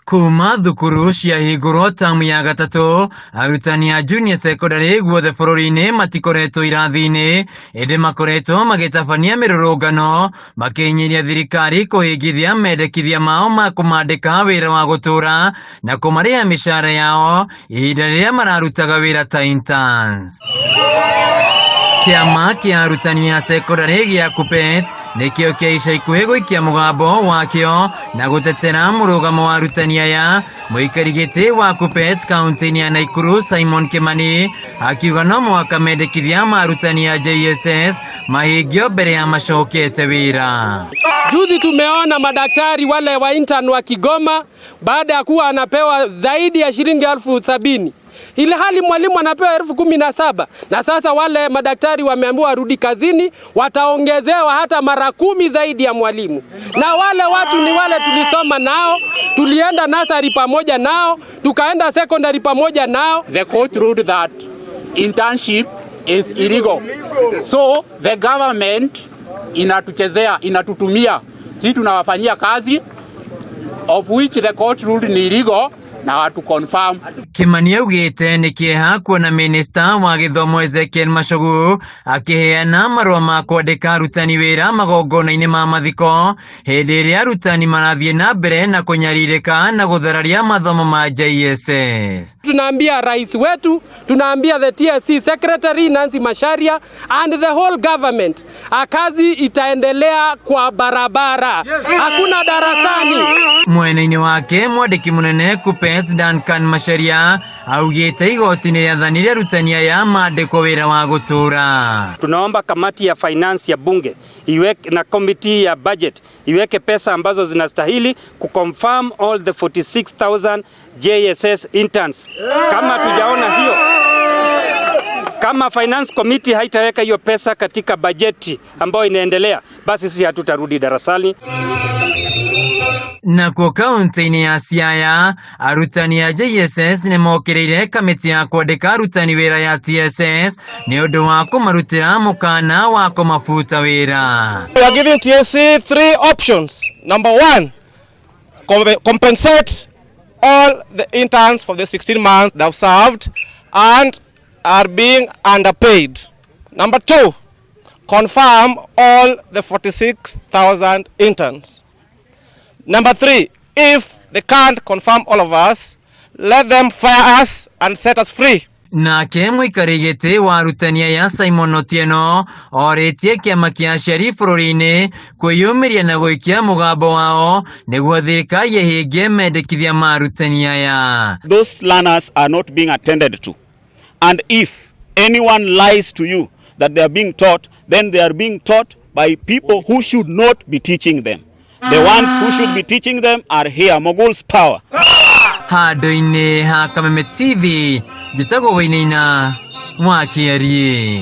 Kuma thukuru ciahingũrwo tamu ya gatatũ, arutani a junior secondary guothe bũrũri-inĩ matikoretwo irathi-inĩ, ĩndĩ makoretwo magĩtabania mĩrũrũngano makĩhinyĩrĩria thirikari kũhingithia mendekithia mao ma kũmandĩka wĩra wa gũtũũra na kũmarĩha mĩcara yao ihinda rĩrĩa mararutaga wĩra ta interns. Kĩama kĩa arutani a cekondarĩ gĩa KUPPET nĩkĩo kĩa ica ikuhĩ gũikia mũgambo wakĩo na gũtetera mũrũgamo wa arutani aya. Mũikari gĩtĩ wa KUPPET kaunti-inĩ ya Naikuru Simon Kimani akiuga no mũhaka mendekithia ma arutani a JSS mahingio mbere ya macokete wĩra. Juzi tumeona madaktari wale wa intern wa Kigoma baada ya kuwa anapewa zaidi ya shilingi 70,000 ile hali mwalimu anapewa 17,000 na sasa wale madaktari wameambiwa warudi kazini, wataongezewa hata mara 10 zaidi ya mwalimu. Na wale watu ni wale tulisoma nao, tulienda nursery pamoja nao, tukaenda secondary pamoja nao. The court ruled that internship is illegal. So the government inatuchezea, inatutumia, sisi tunawafanyia kazi of which the court ruled ni illegal na watu confirm. Kimani augĩte nĩ kĩeha kuona minista wa gĩthomo Ezekiel Machogu akĩheana marũa ma kwandĩka arutani wĩra magongona-inĩ ma mathiko hĩndĩ ĩrĩa arutani marathiĩ na mbere na kũnyarirĩka na gũthararia mathomo ma JSS. Tunaambia rais wetu, tunaambia the TSC secretary Nancy Macharia and the whole government, kazi itaendelea kwa barabara, hakuna darasani. Mwena-inĩ wake mwandĩki mũnene KUPPET Duncan Macharia augĩte igoti nĩ rĩathanire arutani aya mandĩkwo wĩra wa gũtũũra. Tunaomba kamati ya finance ya bunge iweke na committee ya budget iweke pesa ambazo zinastahili kuconfirm all the 46,000 JSS interns. Kama tujaona hiyo, kama finance committee haitaweka hiyo pesa katika bajeti ambayo inaendelea, basi sisi hatutarudi darasani. Nakuo kaunti-inĩ ya Siaya arutani a JSS nĩ mokĩrĩire kamĩtĩ ya kwandĩka arutani wĩra ya TSS nĩ ũndũ wa kũmarutĩra mũkana wa kũmabuta wĩra. We are giving TSC three options. Number one, compensate all the interns for the 16 months they have served and are being underpaid. Number two, confirm all the 46,000 interns. Number three, if they can't confirm all of us, let them fire us and set us free. Nake mũikari gĩtĩ wa arutani aya Simon Otieno orĩtie kĩama kĩa aciari bũrũri-inĩ kwĩyumĩria na gũikia mũgambo wao nĩguo thirikari ĩhingie mendekithia ma arutani aya. Those learners are not being attended to. And if anyone lies to you that they are being taught, then they are being taught by people who should not be teaching them. The ones who should be teaching them are here, Mogul's power. Handũ-inĩ ha Kameme TV njĩtagwo Wainaina wa Kĩariĩ.